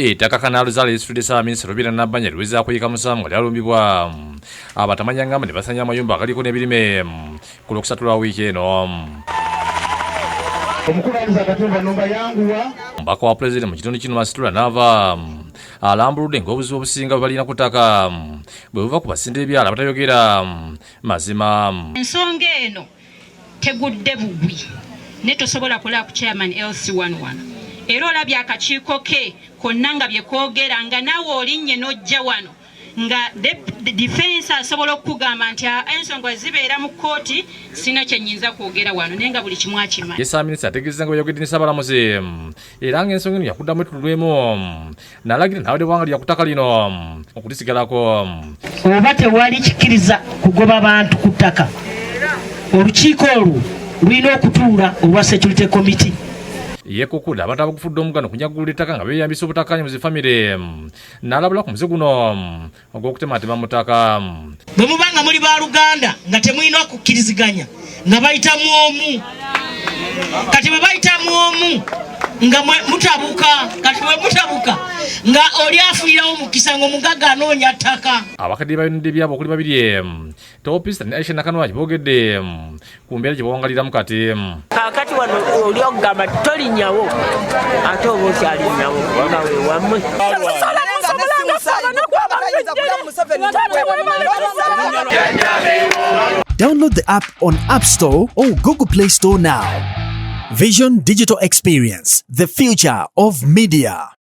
Ettaka Kanaaluzaala erisitudde Ssaabaminisita Robinah Nabbanja liweza kuyiika musanvu nga lyalumbibwa abatamanyangamba ne basanya amayumba agaliko n'ebirime ku Lwokusatu lwa wiiki eno. Omukulu Katumba Numba yanguwa. Omubaka wa Pulezidenti mu kitundu kino Masitula Naava alambuludde ng'obuzibu obusinga bwe balina ku ttaka bwe buva ku basinda ebyalo abatayogera mazima. Ensonga eno tegudde bugwi ne tosobola kulaba ku chairman LC1 wano, era olabye akakiiko ke konna nga bye koogera, nga naawe olinnye n'ojja wano nga defense asobola okukugamba nti ensonga zibeera mu kkooti, sina kye nnyinza kwogera wano, naye nga buli kimu akimanyi. Ye Ssaabaminisita ategeezezza nga bwe yayogedde ne Ssaabalamuzi era ng'ensonga eno yakuddamu etululwemu, n'alagira n'abadde bbanga lya ku ttaka lino okulisigalako. Oba tewali kikkiriza kugoba bantu ku ttaka, olukiiko olwo lulina okutuula olwa security committee. Yeekukudde abantu abagufudde omugano okunyagulula ettaka nga beeyambisa obutakkaanya mu zifamire, n'alabula ku muze guno ogw'okutematema mu ttaka. Bwe muba nga muli baluganda nga temulina kukkiriziganya nga bayitamu omu, kati bwe bayitamu omu nga mutabuka, kati bwe mutabuka nga oli afunirawo omukisa ng'omugagga anoonya ttaka. Abakadde bayonedde ebyabwe okuli babiri Teopista ne Aisha Nakanwagi boogedde ku mbeera gye bawangaliramu kati. Kaakati wano oli okugamba tolinyawo, ate oba okyalinyawo nga wewammwe. Download the app on App Store or Google Play Store now. Vision Digital Experience, the future of media.